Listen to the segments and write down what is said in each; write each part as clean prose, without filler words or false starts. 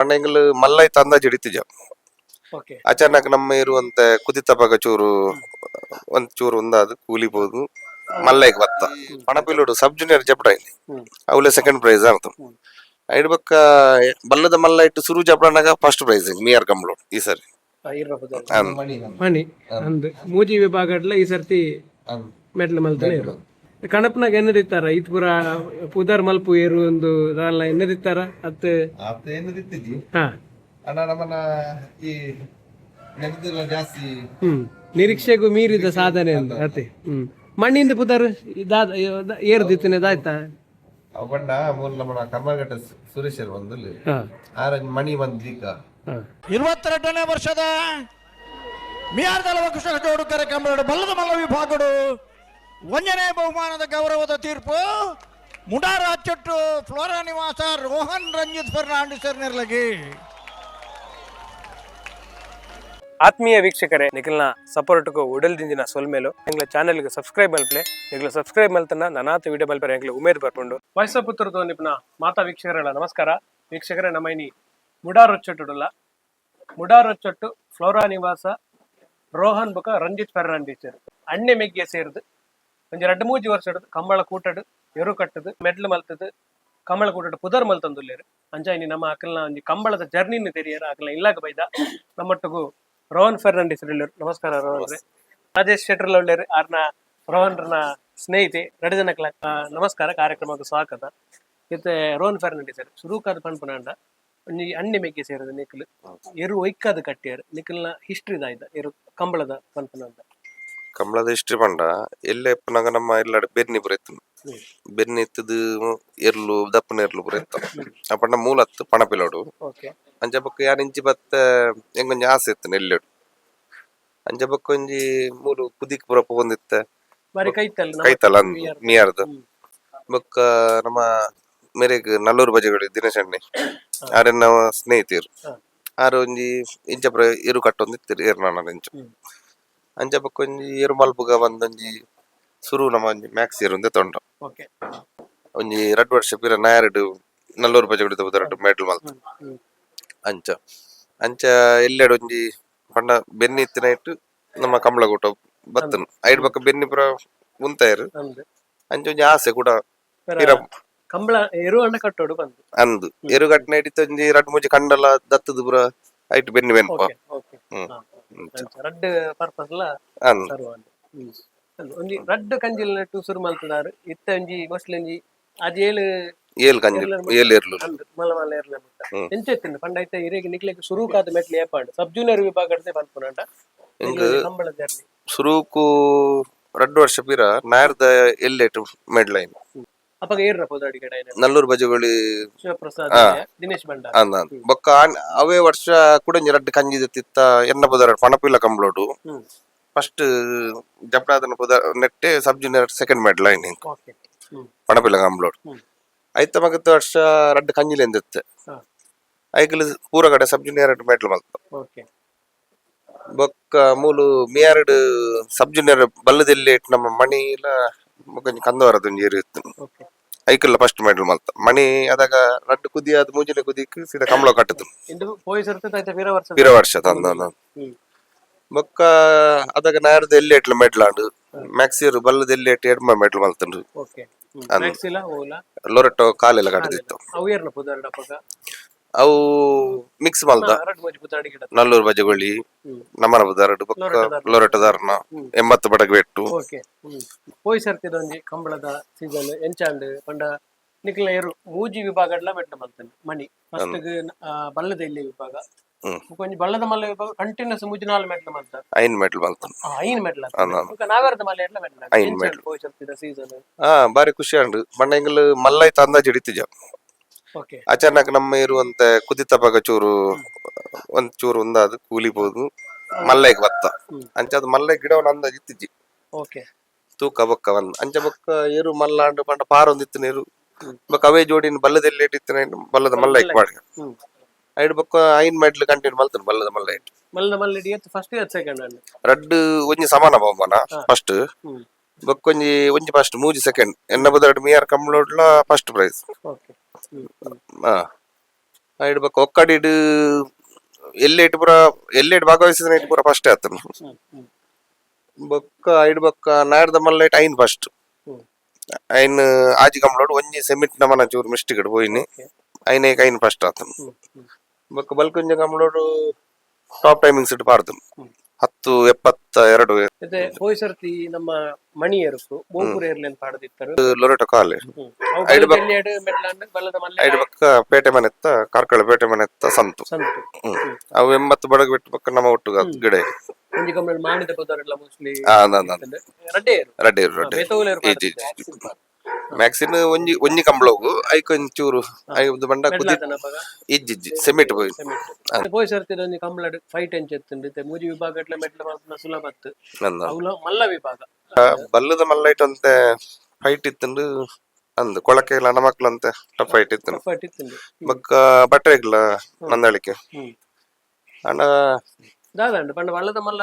ಪಂಡ ಎಂಕುಲು ಮಲ್ಲೈತ ಅಂದಾಜು ಹಿಡಿತಿಜ. ಅಚಾನಕ್ ನಮ್ಮ ಇರುವಂತ ಕುದಿತಪಾಗ ಚೂರು ಒಂದ್ ಚೂರು ಒಂದಾದ್ ಕೂಲಿ ಪೋದು ಮಲ್ಲೈಕ್ ಬತ್ತ ಪಣಪಿಲೋಡು ಸಬ್ ಜೂನಿಯರ್ ಜಪಡ. ಅವಲೇ ಸೆಕೆಂಡ್ ಪ್ರೈಸ್ ಆಯ್ತು. ಐಡ್ ಬೊಕ್ಕ ಬಲ್ಲದ ಮಲ್ಲ ಇಟ್ಟು ಸುರು ಜಪಡನಾಗ ಫಸ್ಟ್ ಪ್ರೈಸ್ ಮಿಯರ್ ಕಂಬ್ಲೋಡ್ ಈ ಸರಿ. ಮಣಿ ಅಂದ್ ಮೂಜಿ ವಿಭಾಗಡ್ಲ ಈ ಸರ್ತಿ ಮೆಡ್ಲ್ ಮಲ್ತನೆ ಇರು ಕಣಪ್ನಾಗ ಎನ್ನದಿತ್ತಾರ ಇತ್ ಪೂರ ಪುದರ್ ಮಲ್ಪು ಏರು ಒಂದು ದಾಲ ಎನ್ನದಿತ್ತಾರ ಅತ್? ಆತ ಏನದಿತ್ತಿಜಿ. ಅಣ್ಣ, ನಮ್ಮನ ಈ ನೆನದಿಲ್ಲ ಜಾಸ್ತಿ. ನಿರೀಕ್ಷೆಗೂ ಮೀರಿದ ಸಾಧನೆ ಅಂದ ಅತೆ. ಮಣ್ಣಿಂದ ಪುದರ್ ಇದಾದ ಏರ್ದಿತ್ತಿನ ಇದಾಯ್ತಾ? ಅವ್ ಬಣ್ಣ ಮೂಲ ನಮ್ಮನ ಕಮ್ಮರ್ಘಟ್ಟ ಸುರೇಶರ್ ಬಂದು ಆರ ಮಣಿ ಬಂದ್. 22ನೇ ವರ್ಷದ ಮಿಯಾರ್ದಲವ ಕೃಷ್ಣ ಜೋಡು ಕಾರ್ಯಕ್ರಮದ ಬಲ್ಲದ ಮಲ್ಲ ವಿಭಾಗಡು ಒಂದನೇ ಬಹುಮಾನದ ಗೌರವದ ತೀರ್ಪು ಮುಂಡಾರ ಅಚ್ಚೊಟ್ಟು ಫ್ಲೋರಾ ನಿವಾಸ ರೋಹನ್ ರಂಜಿತ್ ಫರ್ನಾಂಡಿಸ್ ನಿರ್ಲಗಿ. ಆತ್ಮೀಯ ವೀಕ್ಷಕರೇ, ನಿಖಲ್ನ ಸಪೋರ್ಟ್ಗೂ ಉಡಲ್ದಿಂದಿನ ಸೊಲ್ಮೇಲು. ಎಂಗ್ಲ ಚಾನೆಲ್ಗೆ ಸಬ್ಸ್ಕ್ರೈಬ್ ಮಲ್ಪ್ಲೆ. ನಿಗ್ಲ ಸಬ್ಸ್ಕ್ರೈಬ್ ಮಲ್ತನ ನನಾತ ವಿಡಿಯೋ ಮಲ್ಪರೆ ಎಂಗ್ಲ ಉಮೇದ್ ಬರ್ಪುಂಡು. ವಾಯ್ಸಪುತ್ರ ನಿಪ್ನ ಮಾತಾ ವೀಕ್ಷಕರಲ್ಲ ನಮಸ್ಕಾರ. ವೀಕ್ಷಕರೇ, ನಮ್ಮ ಇನಿ ಮುಡಾರೊಚ್ಚಟ್ಟುಡುಲ್ಲ. ಮುಡಾರೊಚ್ಚಟ್ಟು ಫ್ಲೋರಾ ನಿವಾಸ ರೋಹನ್ ಬೊಕ ರಂಜಿತ್ ಫೆರ್ನಾಂಡಿಸ್ ಅಣ್ಣೆ ಮೆಗ್ಗೆಯ ಸೇರ್ದು ಒಂಜಿ ರಡ್ಡ್ ಮೂಜಿ ವರ್ಷ ಕಂಬಳ ಕೂಟಡು ಎರು ಕಟ್ಟದು ಮೆಡ್ಲ್ ಮಲ್ತದು ಕಂಬಳ ಕೂಟಡು ಪುದರ್ ಮಲ್ತಂದುಲ್ಲೇರು. ಅಂಚ ಇನಿ ನಮ್ಮ ಅಕಲ್ನ ಒಂಜಿ ಕಂಬಳದ ಜರ್ನಿನ ತೆರಿಯರ ಅಕಲ್ನ ಇಲ್ಲಾಗ ಬೈದ. ನಮ್ಮೊಟ್ಟುಗು ರೋಹನ್ ಫೆರ್ನಾಂಡಿಸ್ ಉಲ್ಲೆರ್. ನಮಸ್ಕಾರ ರೋಹನ್ ರೇ. ರಾಜೇಶ್ ಶೆಟ್ಟರ್ ಉಲ್ಲೆರ್, ಆರ್ನ ರೋಹನ್ರನ ಸ್ನೇಹಿತೆ. ರಡ್ಡ್ ಜನಕ್ಲ ನಮಸ್ಕಾರ, ಕಾರ್ಯಕ್ರಮಕ್ಕೆ ಸ್ವಾಗತ. ಇತ್ತೆ ರೋಹನ್ ಫೆರ್ನಾಂಡಿಸ್ ಸರ್, ಸುರೂಕಾದ್ ಪನ್ಪುನಾಂಡ ಒಂಜಿ ಅಣ್ಣೆ ಮೆಗ್ಗೆ ಸೇರದ ನಿಕ್ಲು ಎರು ಒಯ್ಕಾದ್ ಕಟ್ಟಿಯರ್. ನಿಕಲ್ನ ಹಿಸ್ಟ್ರಿ ದಾಯ್ದ ಎರು ಕಂಬಳದ ಪನ್ಪುನಾಂಡ? ಕಂಬಳದ ಹಿಸ್ಟ್ರಿ ಪಂಡ ಎಲ್ಲೆ ಇಪ್ಪುನಗ ನಮ್ಮ ಇಲ್ಲಡೆ ಬೆನ್ನಿ ಪೂರ ಇತ್ತು. ಬೆನ್ನಿ ಇತ್ತದು, ಎರ್ಲು ದಪ್ಪನ ಎರ್ಲು ಪೂರ ಇತ್ತು. ಅಪಂಡ ಮೂಲತ್ತು ಪಣಪಿಲೋಡು. ಅಂಚ ಬೊಕ್ಕ ಯಾನ್ ಇಂಚಿ ಬತ್ತ ಎಂಕೊಂಜಿ ಆಸೆ ಇತ್ತು ನೆಲ್ಲೆಡು. ಅಂಚ ಬೊಕ್ಕ ಒಂಜಿ ಮೂಲು ಕುದಿಕ್ ಪೂರ ಪೋವೊಂದಿತ್ತೆ. ಬಾರಿ ಕೈತಲ್ ನಮ್ಮ. ಕೈತಲ್ ಅಂದ್. ಮಿಯಾರ್ದ. ಬೊಕ್ಕ ನಮ್ಮ ಮೇರೆಗ್ ನಲ್ಲೂರು ಬಜೆಗಳು ದಿನೇಶಣ್ಣೆ ಆರೆನ್ನ ಸ್ನೇಹಿತರು. ಆರ್ ಒಂಜಿ ಇಂಚ ಪೂರ ಎರು ಕಟ್ಟೊಂದಿತ್ತೆರ್ ಏರ್ನಾನ ಇಂಚ. ಅಂಚ ಬೊಕ್ಕ ಒಂಜಿ ಎರು ಮಲ್ಪುಗ ಬಂದೊಂಜಿ ಸುರು ನಮ್ಮ ಒಂಜಿ ಮ್ಯಾಕ್ಸ್ ಏರು ಒಂದೇ ತೊಂಡ. ಒಂಜಿ 2 ವರ್ಷ ಪಿರ ನಾಯರ್ಡ್ ನಲ್ಲೂರು ಬಜೆಗಳು ರಡ್ಡ್ ಮೆಡಲ್ ಮಲ್ತ. ಅಂಚ ಅಂಚ ಎಲ್ಲೆಡ್ ಒಂಜಿ ಪಂಡ ಬೆನ್ನಿ ಇತ್ತಿನ ಇಟ್ಟು ನಮ್ಮ ಕಂಬಳಗೂಟ ಬತ್ತನು. ಐಡ್ ಬೊಕ್ಕ ಬೆನ್ನಿ ಪೂರ ಉಂತಾಯೆರ್. ಅಂಚ ಒಂಜಿ ಆಸೆ ಕೂಡ ಪಿರ. ಕಂಬಳ ಎರು ಅಣ್ಣ ಕಟ್ಟೋಡು ಬಂದು. ಅಂದು ಎರು ಕಟ್ಟಿನ ಇಡಿತ ಒಂಜಿ ರಡ್ಡ್ ಮೂಜಿ ಕಂಡಲ ದತ್ತದ ಪೂರ ಐಟ್ ಬೆನ್ನಿ ಬೆನ್ಪ. ಓಕೆ ಓಕೆ ಅಂಚ ರಡ್ಡ್ ಪರ್ಪಸ್ ಲ ಸರ್ವ್ ಆಂಡ್. ಅಂದ್ ಒಂಜಿ ರಡ್ಡ್ ಕಂಜಿಲ್ ನೆಟ್ಟು ಸುರು ಮಲ್ತದಾರ್. ಇತ್ತೆ ಒಂಜಿ ಮೋಸ್ಟ್ಲಿ ಒಂಜಿ ಅದ್ ಏಳು ಏಲ್ ಕಂಜಿ, ಏಲ್ ಎರ್ಲು. ಅಂದ್ ಮಲ್ಲ ಮಲ್ಲ ಎರ್ಲೆ ಮುಟ್ಟ. ಎಂಚ ಇತ್ತಿನ ಪಂಡ ಇತ್ತೆ ಇರೆಗ್ ನಿಕ್ಲೆಗ್ ಸುರುಕಾದ ಮೆಟ್ಲು ಏಪಾಂಡ್? ಸಬ್ ಜೂನಿಯರ್ ವಿಭಾಗಡ್ದೆ ಪನ್ಪುನಂಡ ಕಂಬಳ ಜರ್ನಿ. ಸುರುಕು 2 ವರ್ಷ ಪಿರ ನಾಯರ್ದ ಎಲ್ಲೆಟ್ ಮೆಡ್ಲೈನ್. ಅಪಗ ಏರ್ರ ಪೋದಾಡಿ ಕಡೆ? ನಲ್ಲೂರು ಬಜೆಗೊಳಿ. ಶಿವಪ್ರಸಾದ್, ದಿನೇಶ್ ಭಂಡಾರ್. ಅಂದ ಬೊಕ್ಕ ಅವೇ ವರ್ಷ ಕುಡೊಂಜಿ ರಡ್ಡ್ ಕಂಜಿ ತಿತ್ತ ಎನ್ನ ಪುದರ್ ಪಣಪಿಲ ಕಂಬ್ಳೋಡು. ಫಸ್ಟ್ ಜಪ್ರಾದನ ಪುದರ್ ನೆಟ್ಟೆ ಸಬ್ junior second medal ಐನ್. ಓಕೆ ಹ್ಮ್ ಪಣಪಿಲ ಕಂಬ್ಳೋಡು. ಐತ ಮಗತ್ ವರ್ಷ ರಡ್ಡ್ ಕಂಜಿಲೆಂದಿತ್ತೆ. ಐಕಲ್ ಪೂರ ಕಡೆ ಸಬ್ ಜೂನಿಯರ್ ಮೆಡಲ್ ಮಲ್ತ. ಬೊಕ್ಕ ಮೂಲು ಮಿಯಾರ್ಡ್ ಸಬ್ ಜೂನಿಯರ್ ಬಲ್ಲದೆಲ್ಲಿ ನಮ್ಮ ಮಣಿಲ ಬೊಕ್ಕ ಕಂದವರದ ಒಂಜಿ ಏರು ಇತ್ತು. ಐಕಲ್ಲ ಫಸ್ಟ್ ಮೆಡಲ್ ಮಲ್ತ ಮಣಿ. ಅದಾಗ ರಡ್ಡ್ ಕುದಿ ಅದು ಮೂಜಿನ ಕುದಿಕ್ ಸೀದಾ ಕಂಬಳ ಕಟ್ಟದು. ಇಂದು ಪೋಯಿ ಸರ್ತಿ ಐತ ವೀರ ವರ್ಷ. ಪಿರ ವರ್ಷ ತಂದ. ಬೊಕ್ಕ ಅದಾಗ ನಾಯರ್ದ ಎಲ್ಲಿ ಎಟ್ಲ ಮೆಡ್ಲ್ ಆಂಡ್. ಮ್ಯಾಕ್ಸಿಯರ್ ಬಲ್ಲದ ಎಲ್ಲಿ ಎಟ್ ಎಡ್ಮ ಮೆಡಲ್ ಮಲ್ತಂಡು. ಓಕೆ, ಮ್ಯಾಕ್ಸಿಲ ಓಲ? ಲೊರೆಟೊ ಕಾಲೆಲ್ಲ ಕಟ್ಟದಿತ್ತು. ಅವು ಏರ್ನ ಪುದರ್ಡ ಅಪಗ? ಅವು ಮಿಕ್ಸ್ ಮಲ್ತ. ರಡ್ಡ್ ಮೂಜಿ ಪುದಾಡಿ ಗಿಡ. ನಲ್ಲೂರು ಬಜೆಗೊಳ್ಳಿ ನಮ್ಮನ ಬುದಾರಡು ಬೊಕ್ಕ ಲೊರೆಟೊ ದಾರನ 80 ಬಡಗ ಬೆಟ್ಟು. ಓಕೆ ಹ್ಮ್ ಪೋಯಿ ಸರ್ತಿದ ಒಂಜಿ ಕಂಬಳದ ಸೀಸನ್ ಎಂಚಾಂಡ್ ಪಂಡ ನಿಕ್ಲ ಏರು ಮೂಜಿ ವಿಭಾಗಡ್ಲ ಮೆಟ್ಲ ಮಲ್ತಂಡ್ ಮಣಿ. ಫಸ್ಟ್ ಬಲ್ಲದ ಇಲ್ಲಿ ವಿಭಾಗ. ಬೊಕ್ಕ ಒಂಜಿ ಬಲ್ಲದ ಮಲ್ಲ ವಿಭಾಗ ಕಂಟಿನ್ಯೂಸ್ ಮೂಜಿ ನಾಲ್ ಮೆಟ್ಲ ಮಲ್ತ. ಐನ್ ಮೆಡಲ್ ಮಲ್ತಂಡು. ಐನ್ ಮೆಟ್ಲ. ಬೊಕ್ಕ ನಾವೆರ್ದ ಮಲ್ಲ ಎಡ್ಲ ಮೆಟ್ಲ. ಐನ್ ಮೆಡ್ಲ್. ಪೋಯಿ ಸರ್ತಿದ ಸೀಸನ್? ಹಾ, ಬಾರಿ ಖುಷಿ ಆಂಡ್. ಪಂಡ ಎಂಕುಲು ಮಲ್ಲೈತ ಅಂದಾಜು ಹಿಡಿತಿಜ. ಅಚಾನಕ್ ನಮ್ಮ ಇರುವಂತ ಕುದಿತಪಾಗ ಚೂರು ಒಂದ್ ಚೂರು ಒಂದಾದ್ ಕೂಲಿ ಪೋದು ಮಲ್ಲೈಕ್ ಬತ್ತ. ಅಂಚ ಅದು ಮಲ್ಲೈ ಗಿಡವನ್ನ ಅಂದಾಜು ಇತ್ತಿಜಿ. ತೂಕ ಬೊಕ್ಕ ಬಂದ್ ಅಂಚ ಬೊಕ್ಕ ಏರು ಮಲ್ಲಾಂಡ್ ಪಂಡ ಪಾರೊಂದಿತ್ತು ನೀರು. ಬೊಕ್ಕ ಅವೇ ಜೋಡಿನ ಬಲ್ಲದೆಲ್ಲಿ ಇಟ್ಟಿತ್ತು ಬಲ್ಲದ ಮಲ್ಲೈಕ್ ಪಾಡ್ಗ. ಐಡ್ ಬೊಕ್ಕ ಐನ್ ಮೆಡ್ಲ್ ಕಂಟಿನ್ಯೂ ಮಲ್ತನು ಬಲ್ಲದ ಮಲ್ಲ ಇಟ್ಟು. ಮಲ್ಲ ಮಲ್ಲ ಹಿಡಿಯತ್ತು first year second and? ರಡ್ಡ್ ಒಂಜಿ ಸಮಾನ ಬಹುಮಾನ ಫಸ್ಟ್. ಬೊಕ್ಕ ಒಂಜಿ ಒಂಜಿ ಫಸ್ಟ್, ಮೂಜಿ ಸೆಕೆಂಡ್. ಎನ್ನ ಬದಲು ಮಿಯಾರ್ ಕಂಬ್ಳೋಡ್ಲ ಫಸ್ಟ್ ಪ್ರೈಸ್. Okay ಹ್ಮ್ ಹ್ಮ್. ಹಾ. ಇಡ್ಬೇಕು ಒಕ್ಕಡಿಡ್ ಎಲ್ಲೇಟ್ ಪೂರ ಎಲ್ಲೇಟ್ ಭಾಗವಹಿಸಿದ ಇಟ್ಟು ಪೂರ ಫಸ್ಟ್ ಆತನು. ಹ್ಮ್ ಹ್ಮ್ ಬೊಕ್ಕ ಇಡ್ಬೊಕ್ಕ ನಾಡ್ದ ಮಲ್ಲ ಐನ್ ಫಸ್ಟ್. ಐನ್ ಆಜಿ ಕಂಪ್ಲೋಡ್ ಒಂಜಿ ಸೆಮಿಟ್ ನಮನ ಚೂರು ಮಿಸ್ಟೇಕ್ ಪೋಯಿನಿ. ಐನ್ ಐನ್ ಫಸ್ಟ್ ಆತನು. ಹ್ಮ್ ಹ್ಮ್ ಬೊಕ್ಕ ಬಲ್ಕುಂಜ ಕಂಪ್ಲೋಡು ಟಾಪ್ ಟೈಮಿಂಗ್ಸ್ ಇಟ್ಟು ಪಾರ್ದು 10:72. ಮತ್ತೆ ಹೋಯ್ ಸರ್ತಿ ನಮ್ಮ ಮಣಿಯರುಕು ಬೋಪುರ ಏರ್ಲೆನ್ ಪಾಡದಿತ್ತರು. ಲೊರೆಟೊ ಕಾಲೆ. ಅವು ಐದು ಬಲ್ಲದ ಎಲ್ಯಾಡು ಮೆಡ್ಲಾಂಡ್ ಬಲ್ಲದ ಮಲ್ಲೆ. ಐದು ಬೊಕ್ಕ ಪೇಟೆ ಮನೆತ್ತ ಕಾರ್ಕಳ ಪೇಟೆ ಮನೆತ್ತ ಸಂತು. ಸಂತು. ಅವು 80 ಬಡಗ ಬಿಟ್ಟು ಬೊಕ್ಕ ನಮ್ಮ ಒಟ್ಟು ಗಿಡ. ಒಂಜಿ ಕಂಬಳ ಮಾಣಿದ ಪದರೆಲ್ಲ ಮೋಸ್ಟ್ಲಿ. ಆ, ಅಂದ್ ಅಂದ್ ಅಂದ್. ರಡ್ಡೆ ಏರು. ರಡ್ಡೆ ರಡ್ಡೆ. ಬೇತವುಲೇರು. ಇಜ್ಜಿ ಇಜ್ಜಿ. ಮ್ಯಾಕ್ಸಿನ್ ಒಂಜಿ ಒಂಜಿ ಕಂಬಳೋಗು ಐಕ್ ಒಂಚೂರು ಐದು ಬಂಡ ಕುದಿ. ಮೆಡ್ಲಾತನ ಅಪಗ? ಇಜ್ಜಿ ಇಜ್ಜಿ, ಸೆಮಿಟ್ ಪೋಯಿ. ಪೋಯ್ ಸರ್ತಿ ಒಂಜಿ ಕಂಬಳಡ್ ಫೈಟ್ ಎಂಚ ಎತ್ತುಂಡು ಇತ್ತೆ ಮೂಜಿ ವಿಭಾಗ ಎಟ್ಲೆ ಮೆಟ್ಲ ಮಲ್ಪುನ ಸುಲಭ ಅತ್ತು. ನಂದ. ಅವ್ಲ ಮಲ್ಲ ವಿಭಾಗ. ಬಲ್ಲದ ಮಲ್ಲೈಟ್ ಅಂತೆ ಫೈಟ್ ಇತ್ತುಂಡು ಅಂದ್ ಕೊಳಕೆ ಇಲ್ಲ ನಮಕ್ಲು ಅಂತೆ ಟಫ್ ಫೈಟ್ ಇತ್ತು. ಫೈಟ್ ಇತ್ತುಂಡು. ಬೊಕ್ಕ ಬಟ್ರೆಗ್ಲ ನಂದಳಿಕೆ ಅಣ್ಣ. ದಾದಂಡು ಪಂಡ ಬಲ್ಲದ ಮಲ್ಲ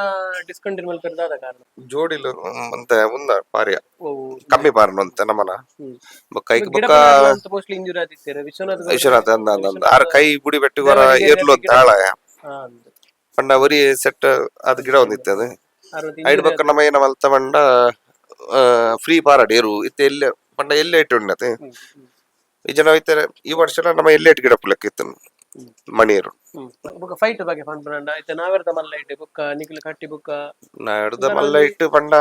ಡಿಸ್ಕಂಟಿನ್ಯೂ ಮಲ್ಪೆರ್ ದಾದ ಕಾರಣ? ಜೋಡಿಲು ಅಂತೆ ಉಂದ ಪಾರ್ಯ. ಓ. ಕಮ್ಮಿ ಪಾರ್ನು ಅಂತೆ ನಮನ. ಬೊಕ್ಕ ಐಕ್ ಗಿಡ ಬೊಕ್ಕ ಮೋಸ್ಟ್ಲಿ ಇಂಜುರಿ ಆದಿತ್ತೀರ ವಿಶ್ವನಾಥ್ ಗೌಡ. ವಿಶ್ವನಾಥ್ ಅಂದ ಅಂದ ಅಂದ ಆರ್ ಕೈ ಬುಡಿ ಬೆಟ್ಟಿಗೋರ ಏರ್ಲು ಅಂತ ಆಳ. ಹಾ, ಅಂದ್. ಪಂಡ ಒರಿ ಸೆಟ್ ಅದು ಗಿಡ ಒಂದಿತ್ತು ಅದು. ಅರವತ್ತು. ಐಡ್ ಬೊಕ್ಕ ನಮ್ಮ ಏನ ಮಲ್ತ ಪಂಡ ಫ್ರೀ ಪಾರಡ್ ಏರು ಇತ್ತೆ ಎಲ್ಲೆ ಪಂಡ ಎಲ್ಲೆ ಇಟ್ಟು ಉಂಡತೆ. ಈ ಜನ ಇತ್ತಾರೆ ಈ ವರ್ಷ ನಮ್ಮ ಎಲ್ಲೆ ಇಟ್ಟು ಗಿಡ ಪುಲಕ್ ಇತ್ತು ಮಣಿಯರು. ಬೊಕ್ಕ ಫೈಟ್ ಬಗ್ಗೆ ಪನ್ಪುನಂಡ ಇತ್ತೆ ನಾವೆರ್ದ ಮಲ್ಲ ಇಟ್ಟು ಬೊಕ್ಕ ನಿಕ್ಲು ಕಟ್ಟಿ ಬೊಕ್ಕ. ನಾಡ್ದ ಮಲ್ಲ ಇಟ್ಟು ಪಂಡ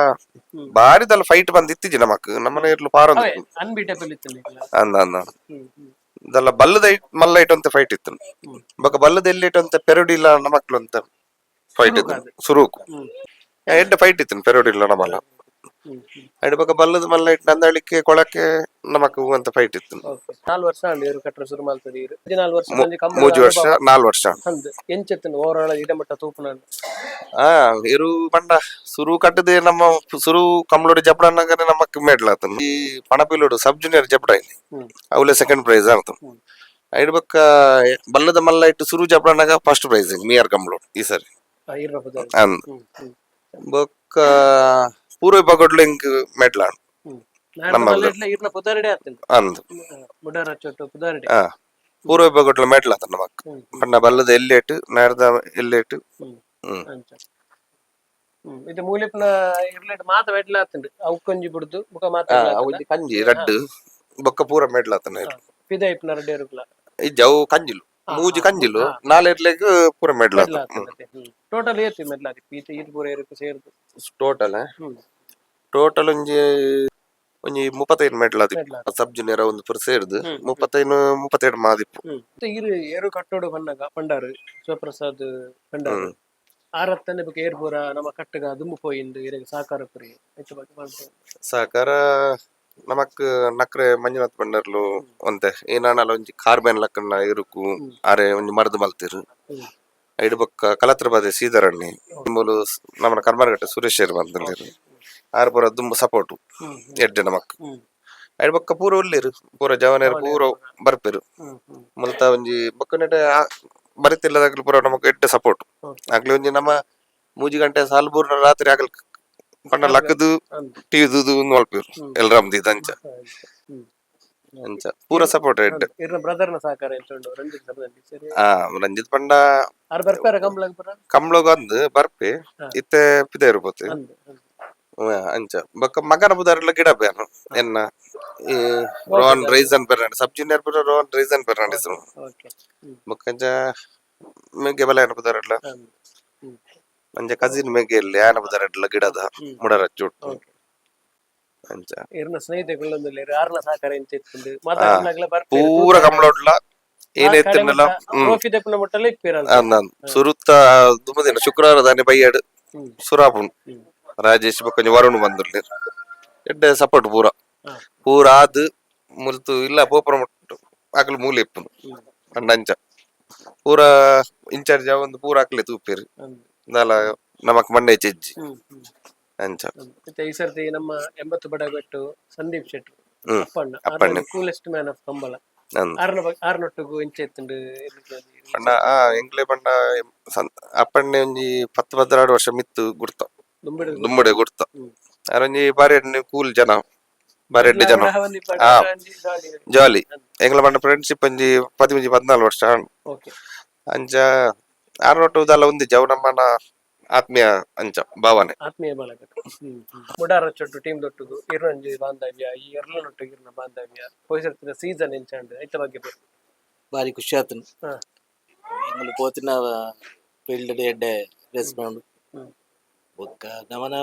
ಬಾರಿದಲ್ಲ ಫೈಟ್ ಬಂದ್ ಇತ್ತೀಚೆ ನಮಕ್ ನಮ್ಮನೆ ಇರ್ಲು ಪಾರೊಂದು. ಅವೇ ಅನ್ಬೀಟಬಲ್ ಇತ್ತು ನಿಕ್ಲ. ಅಂದ ಅಂದ. ಹ್ಮ್ ಹ್ಮ್ ಇದೆಲ್ಲ ಬಲ್ಲದ it ಮಲ್ಲ ಇಟ್ಟು ಅಂತ ಫೈಟ್ ಇತ್ತು. ಬೊಕ್ಕ ಬಲ್ಲದ ಎಲ್ಲಿ ಇಟ್ಟು ಅಂತ ಪೆರುಡಿಲ್ಲ ನಮಕ್ಲು ಅಂತ ಫೈಟ್ ಇತ್ತು ಸುರುಕು. ಎಡ್ಡೆ ಫೈಟ್ ಇತ್ತು ಪೆರುಡಿಲ್ಲ ನಮ್ಮಲ್ಲ. ಹ್ಮ್ ಹ್ಮ್ ಐಡ್ ಬೊಕ್ಕ ಬಲ್ಲದ ಮಲ್ಲ ಇಟ್ಟು ನಂದಳಿಕೆ ಕೊಳಕೆ ನಮಕ್ ಅಂತ ಫೈಟ್ ಇತ್ತು. ಓಕೆ, ನಾಲ್ ವರ್ಷ ಅಂಡ್ ಇರು ಕಟ್ಟರ ಶುರು ಮಲ್ತದ ಇರು 14 ವರ್ಷ ಒಂಜಿ ಕಂಬಳ. ಮೂಜಿ ವರ್ಷ ನಾಲ್ ವರ್ಷ. ಅಂದ್ ಎಂಚೆತ್ತುಂಡು ಓವರ್ ಆಲ್ ಇಡಮಟ್ಟ ತೂಪುನ? ಆ ಇರು ಪಂಡ ಸುರು ಕಟ್ಟದೆ ನಮ್ಮ ಸುರು ಕಮ್ಲೋಡು ಜಪಡ ಅನ್ನಗನೆ ನಮಕ್ ಮೆಡ್ಲ್ ಆತನು. ಈ ಪಣಪಿಲೋಡು ಸಬ್ ಜೂನಿಯರ್ ಜಪಡ ಇಲ್ಲಿ. ಅವಲೇ ಸೆಕೆಂಡ್ ಪ್ರೈಸ್ ಆಯ್ತು. ಐಡ್ ಬೊಕ್ಕ ಬಲ್ಲದ ಮಲ್ಲ ಇಟ್ಟು ಸುರು ಜಪಡನಾಗ ಫಸ್ಟ್ ಪ್ರೈಸ್ ಮಿಯರ್ ಕಮ್ಲೋಡು ಈ ಸರಿ. ಇರ್ನ ಪುದರ್. ಅಂದ್. ಹ್ಮ್ ಹ್ಮ್ ಬೊಕ್ಕ ಪೂರ್ವ ವಿಭಾಗಡ್ಲು ಇಂಕ್ ಮೆಡ್ಲ್ ಆಂಡ್. ನಾಡ್ದ ಮಲ್ಲ ಇಟ್ಲ ಇರ್ನ ಪುದರ್ಡೆ ಆತುಂಡು. ಅಂದ್. ಮುಡಾರ ಚೊಟ್ಟು ಪುದರ್ಡೆ. ಆ ಪೂರ್ವ ವಿಭಾಗಡ್ಲು ಮೆಡ್ಲ್ ಆತ ನಮಕ್ ಪಂಡ ಬಲ್ಲದ ಎಲ್ಲೇಟು ನಾಡ್ದ ಎಲ್ಲೇಟು. ಹ್ಮ್ ಹ್ಮ್. ಅಂಚ ಇದು ಮೂಲಿಪ್ನ ಇರ್ಲೆಟ್ ಮಾತ ಮೆಡ್ಲ ಆತುಂಡು ಅವು ಬುಡ್ದು ಬೊಕ ಮಾತ. ಆ, ಒಂಜಿ ಕಂಜಿ ರಡ್ಡ್ ಬೊಕ್ಕ ಪೂರ ಮೆಡ್ಲ್ ಆತನ. ಪಿದ ಇಪ್ಪುನ ರಡ್ಡೆ ಇರುಕ್ಲ. ಇಜ್ಜಿ, ಅವು ಕಂಜಿಲು ಮೂಜಿ ಕಂಜಿಲು ನಾಲೆರ್ಲೆಗ್ ಪೂರ ಮೆಡ್ಲ್ ಆತ. ಟೋಟಲ್ ಏತ್ ಮೆಡ್ಲ ಆದಿಪ್ಪು ಈತ ಈತ್ ಪೂರ ಇರುಕು ಸೇರ್ದು? ಟೋಟಲ್? ಹ್ಮ್. ಟೋಟಲ್ ಒಂಜಿ ಒಂಜಿ 35 ಮೆಡ್ಲ್ ಆದಿಪ್ಪು. ಮೆಡ್ಲ್. ಸಬ್ ಜೂನಿಯರ್ ಒಂದು ಪೂರ ಸೇರ್ದು 35 37 ಮಾದಿಪ್ಪು. ಮತ್ತೆ ಇರು ಏರು ಕಟ್ಟೋಡು ಬನ್ನಗ ಪಂಡಾರು ಶಿವಪ್ರಸಾದ್ ಪಂಡಾರು ಆರತ್ತನೆ ಬೊಕ ಏರ್ ಪೂರ ನಮ್ಮ ಕಟ್ಟಗ ದುಂಬು ಪೋಯಿಂದು ಇರೆಗ್ ಸಾಕಾರ ಪುರಿ ಐತ ಬಗ್ಗೆ ಪನ್ಪೆ. ಸಹಕಾರ ನಮಕ್ ನಕ್ರೆ ಮಂಜುನಾಥ್ ಪಂಡರ್ಲು ಒಂತೆ ಏನಾನಲ ಒಂಜಿ ಕಾರ್ಬನ್ ಲಕ್ಕನ ಇರುಕು ಆರೆ ಒಂಜಿ ಮರ್ದ್ ಮಲ್ತಿರು. ಐಡ್ ಬೊಕ್ಕ ಕಲತ್ರಬಾದೆ ಸೀದರಣ್ಣಿ ಮೂಲು ನಮ್ಮನ ಕರ್ಮರ್ಘಟ್ಟ ಸುರೇಶ್ ಬಂದಿರು. ಆರ್ ಪೂರ ದುಂಬು ಸಪೋರ್ಟ್ ಎಡ್ಡೆ ನಮಕ್. ಐಡ್ ಬೊಕ್ಕ ಪೂರ ಉಲ್ಲೇರು ಪೂರ ಜವನೇರು ಪೂರ ಬರ್ಪೆರು. ಹ್ಮ್ ಹ್ಮ್ ಮುಲ್ತ ಒಂಜಿ ಬೊಕ್ಕ ನೆಟೆ ಬರಿತಿಲ್ಲದಾಗಲು ಪೂರ ನಮಕ್ ಎಡ್ಡೆ ಸಪೋರ್ಟ್. ಆಗ್ಲಿ ಒಂಜಿ ನಮ್ಮ ಮೂಜಿ ಗಂಟೆ ಸಾಲ್ ಬೂರ್ನ ರಾತ್ರಿ ಆಗಲ್ ಪಂಡ ಲಕ್ಕದು ಅಂದ್. ಟಿವಿ ದೂದು ಮಲ್ಪೆರು ಎಲ್ರಾಮ್ ದೀದ್ ಅಂಚ. ಹ್ಮ್ ಅಂಚ ಪೂರ ಸಪೋರ್ಟ್ ಎಡ್ಡೆ. ಇರ್ನ ಬ್ರದರ್ನ ಸಹಕಾರ ಎಂಚ ಉಂಡು ರಂಜಿತ್ ಸರ್ದಂಡಿ ಸರಿ? ಆ ರಂಜಿತ್ ಪಂಡ. ಆರ್ ಬರ್ಪೆರ ಕಂಬ್ಳಗ್ ಪುರ? ಕಂಬ್ಳಗ್ ಅಂದ್ ಬರ್ಪೆ ಇತ್ತೆ ಪಿದೈರು ಪೋತೆ. ಅಂದ್ ಅಂದ್. ಅಂಚ ಬೊಕ್ಕ ಮಗನ ಬುದಾರ್ಲ ಗಿಡ ಬೇನು ಎನ್ನ ಈ Rohan resin Fernandes sub junior ಪುರ ರೋಹನ್ ರೈಸನ್ ಫೆರ್ನಾಂಡಿಸ್. ಓಕೆ ಹ್ಮ್ ಬೊಕ್ಕ ಅಂಚ ಮೆಗ್ಗೆ ಬಲ ಏನ ಬುದಾರಡ್ಲ. ಅಂದ್ ಹ್ಮ್ ಅಂಚ ಕಸಿನ್ ಮೆಗ್ಗೆ ಇಲ್ಲಿ ಆನ ಬುದಾರಡ್ಲ ಗಿಡದ ಮುಡರ ಚುಟ್ಟು. ಓಕೆ. ಅಂಚ. ಇರ್ನ ಸ್ನೇಹಿತೆ ಕುಳ್ಳೊಂದುಲ್ಲೆರ್ ಆರ್ನ ಸಹಕಾರ ಎಂಚ ಇತ್ತುಂಡು ಮಾತಾಡ್ಲಾಗ್ಲ ಬರ್ಪೆರ್? ಪೂರ ಕಂಬ್ಳೊಡ್ಲ ಏನೇ ಇತ್ತಿನಲ್ಲ. ಟ್ರೋಫಿ ದೆಪ್ಪುನ ಮುಟ್ಟಲ ಇಪ್ಪೆರಲ್ಲ. ಅಂದ್ ಅಂದ್ ಸುರುತ್ತ ದುಂಬುದಿನ ಶುಕ್ರವಾರ ದಾನಿ ಬಯ್ಯಾಡು ಸುರಾಪುಂಡು. ರಾಜೇಶ್ ಬೊಕ್ಕ ಒಂಜಿ ವರುಣ್ ಬಂದುಲ್ಲೆರ್ ಎಡ್ಡೆ ಸಪೋರ್ಟ್ ಪೂರ. ಪೂರ ಆದ್ ಮುಲ್ತು ಇಲ್ಲ ಪೋಪುರ ಮುಟ್ಟು ಅಕ್ಲು ಮೂಲೆ ಇಪ್ಪುನು ಪಂಡ ಅಂಚ ಪೂರ ಇನ್ಚಾರ್ಜ್ ಒಂದು ಪೂರ ಅಕ್ಲೆ ತೂಪೆರ್. ಅಂದ್. ದಾಲ ನಮಕ್ ಮಂಡೆ ಚೆಜ್ಜಿ. ಹ್ಮ್ ಹ್ಮ್ ಅಂಚ. ಮತ್ತೆ ಈ ಸರ್ತಿ ನಮ್ಮ 80 ಬಡಗಟ್ಟು Sandeep Shetty Appanna. Appanna. Coolest man of Kambala. ಅಂದ್. ಆರ್ನ ಆರ್ನೊಟ್ಟುಗು ಇಂಚ ಇತ್ತುಂಡು? ಪಂಡ ಆ ಎಂಕ್ಲೆ ಪಂಡ ಅಪ್ಪಣ್ಣೆ ಒಂಜಿ 10 12 ವರ್ಷ ಮಿತ್ತು ಗುರ್ತ. ದುಂಬಿಡು. ದುಂಬಡೆ ಗುರ್ತ. ಅರೊಂಜಿ ಬಾರಿ ಕೂಲ್ ಜನ. ಬಾರಿ ಎಡ್ಡೆ ಜನ. ಆ. ಜಾಲಿ ಎಂಗ್ಲ ಪಂಡ ಫ್ರೆಂಡ್ಶಿಪ್ ಒಂಜಿ 13 14 ವರ್ಷ. ಓಕೆ. ಅಂಚ ಆರ್ನೊಟ್ಟು ಉದಾಲ ಒಂದಿಜ್ಜಿ ಅವು ನಮ್ಮನ ಆತ್ಮೀಯ ಅಂಚ ಭಾವನೆ. ಆತ್ಮೀಯ ಬಳಗ. ಮುಡಾರ ಚೊಟ್ಟು ಟೀಮ್ ದೊಟ್ಟುಗು ಇರ್ನೊಂಜಿ ಬಾಂಧವ್ಯ, ಈ ಎರ್ಲನೊಟ್ಟು ಇರ್ನ ಬಾಂಧವ್ಯ, ಪೋಯಿಸರ್ತಿನ ಸೀಸನ್ ಎಂಚಾಂಡ್ ಐತ ಬಗ್ಗೆ ಬರು. ಬಾರಿ ಖುಷಿ ಆತನು. ಎಂಕುಲು ಪೋತಿನ ಫೀಲ್ಡ್ ಎಡ್ಡೆ ರೆಸ್ಪಾಂಡ್. ಬೊಕ್ಕ ನಮನ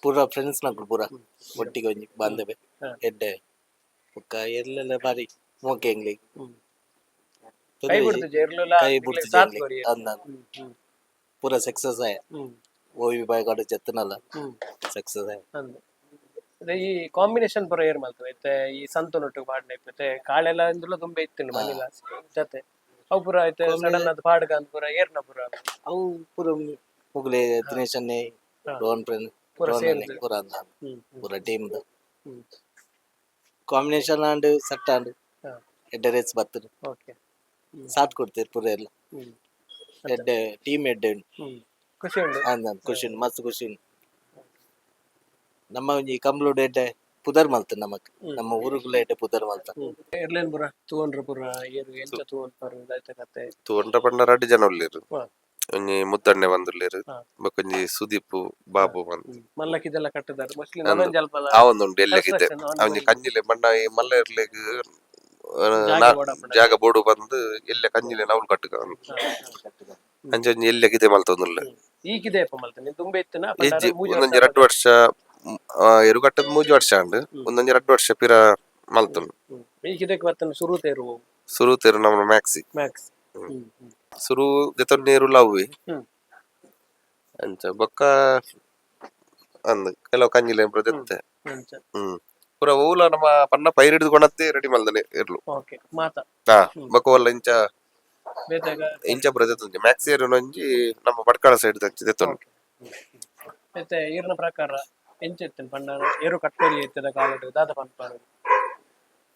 ಪೂರ ಫ್ರೆಂಡ್ಸ್ ನಕುಲು ಪೂರ ಒಟ್ಟಿಗೆ ಒಂಜಿ ಬಾಂಧವ್ಯ. ಎಡ್ಡೆ ಬೊಕ್ಕ ಎಲ್ಲೆಲ್ಲ ಬಾರಿ ಮೋಕೆ ಎಂಗ್ಲಿಗ್. ಕೈ ಬಿಡ್ತುಜಿ ಎರ್ಲುಲ. ಕೈ ನಿಕ್ಲೆಗ್ ಬುಡ್ತುಜಿ ಸಾಥ್ ಎಂಗ್ಲೆಗ್. ಕೊರಿಯೆರ್. ಅಂದ್ ಅಂದ್. ಹ್ಮ್ ಹ್ಮ್ ಪೂರ ಸಕ್ಸಸ್ ಆಯ. ಓ ವಿಭಾಗಡ್ ಜೆತ್ತುನಲ್ಲ ಸಕ್ಸಸ್ ಆಯ. ಅಂದ್ ಅದೇ ಈ ಕಾಂಬಿನೇಷನ್ ಪೂರ ಏರ್ ಮಲ್ತದೆ ಇತ್ತೆ ಈ ಸಂತೊನೊಟ್ಟು ಪಾಡ್ನೆ ಇತ್ತೆ ಕಾಳೆಲ್ಲ ಇಂದುಲ ತುಂಬೆ ಇತ್ತುಂಡು ಮನಿಲ ಜತೆ ಅವು ಪೂರ ಇತ್ತೆ ಸಡನ್ ಅದು ಪಾಡ್ಗ ಅಂದ್ ಪೂರ ಏರ್ನ ಪೂರ. ಅವು ಪೂರ ಮುಗುಲೆ ದಿನೇಶ್ ಅನ್ನೆ, ರೋಹನ್ ಪ್ರೇನ್, ಪೂರ ರೋಹನ್ ಅಣ್ಣೆ ಸೇರ್ದ್. ಪೂರ ಅಂದ್ ಅಂದ್. ಹ್ಮ್ ಹ್ಮ್. ಪೂರ team the combination and set and ಎಡ್ಡೆ ರೇಸ್ ಬತ್ತುಂಡು. ಓಕೆ. ಸಾಥ್ ಕೊಡ್ತೇವೆ ಪೂರ ಎಲ್ಲ. ಎಡ್ಡೆ ಟೀಮ್ ಎಡ್ಡೆ ಉಂಡು. ಖುಷಿ ಉಂಡು. ಅಂದ್ ಅಂದ್, ಖುಷಿ ಉಂಡು, ಮಸ್ತ್ ಖುಷಿ ಉಂಡು. ನಮ್ಮ ಒಂಜಿ ಕಂಬ್ಲೋಡ್ ಎಡ್ಡೆ ಪುದರ್ ಮಲ್ತ ನಮಕ್, ನಮ್ಮ ಊರುಗುಲ ಎಡ್ಡೆ ಪುದರ್ ಮಲ್ತ. ಎರ್ಲೇನ್ ಪೂರ ತೂವೊಂಡ್ರ ಪೂರ ಏರ್ ಎಂಚ ತೂವೊನ್ಪರ್ ಐತ ಕತೆ? ತೂಂಡ ಪಂಡ ರಡ್ಡ್ ಜನ ಉಲ್ಲೆರ್. ಒಂಜಿ ಮುದ್ದಣ್ಣೆ ಬಂದುಲ್ಲೆರ್. ಬೊಕ್ಕ ಒಂಜಿ ಸುದೀಪ್ ಬಾಬು ಬಂದ್. ಮಲ್ಲಕ್ಕಿದೆಲ್ಲ ಕಟ್ಟದಾರ ಮೋಸ್ಟ್ಲಿ. ಅಂದ್. ನನೊಂಜಿ ಅಲ್ಪಲ ಆ ಒಂದುಂಡು ಎಲ್ಲಕ್ಕಿದ್ದೆ. Construction on ಒಂಜಿ ಕಂಜಿಲೆ ಬಣ್ಣ ಈ ಮಲ್ಲ ಎರ್ಲೆಗ್ ಜಾಗ ಬೋಡಾಪುಂಡು. ಜಾಗ ಬೋಡು ಬಂದು ಎಲ್ಲ ಕಂಜಿಲೆ ನೌಲು ಕಟ್ಟುಗ ಅಂಚ ಒಂಜಿ ಎಲ್ಲಕ್ಕಿದೆ ಮಲ್ತೊಂದುಲ್ಲೆ. ಈಗಿದೆ ಅಪ್ಪ ಮಲ್ತನೆ ತುಂಬೆ ಇತ್ತನ. ಇಜ್ಜಿ, ಒಂದೊಂಜಿ ರಡ್ಡ್ ವರ್ಷ ಎರುಗಟ್ಟದ 3 ವರ್ಷ ಆಂಡ್, ಒಂದೊಂಜಿ 2 ವರ್ಷ ಪಿರ ಮಲ್ತುಂಡು. ಈಗಿದಕ್ಕೆ ಬರ್ತನ ಸುರು ತೇರು. ಸುರು ತೇರು ನಮ್ಮ ಮ್ಯಾಕ್ಸಿ. ಮ್ಯಾಕ್ಸ್. ಸುರು ದೆತೊನ್ನೇರು ಲವ್ವಿ. ಅಂಚ ಬೊಕ್ಕ ಅಂದ್ ಕೆಲವು ಕಂಜಿಲೆ ದೆತ್ತೆ. ಅಂಚ. ಪೂರ ಓಲ ನಮ್ಮ ಪನ್ನ ಪೈರ್ ಹಿಡಿದು ಕೊಣತ್ತೆ ರೆಡಿ ಮಲ್ದನೆ ಇರ್ಲು. ಓಕೆ ಮಾತ. ಹಾ, ಬೊಕ್ಕ ಓಲ ಇಂಚ ಬೇತಾಗ. ಇಂಚ ಪೂರ ದೆತ್ತೊಂಜಿ ಮ್ಯಾಕ್ಸಿ ಒಂಜಿ ನಮ್ಮ ಭಟ್ಕಳ ಸೈಡ್ ದಂಚಿ ದೆತ್ತೊಂಡು. ಮತ್ತೆ ಈರ್ನ ಪ್ರಕಾರ ಎಂಚ ಇತ್ತನ್ ಪಂಡ ಏರು ಕಟ್ಟೋಲಿ ಇತ್ತದ ಕಾಲಡ್ ದಾದ ಪನ್ಪಾರು?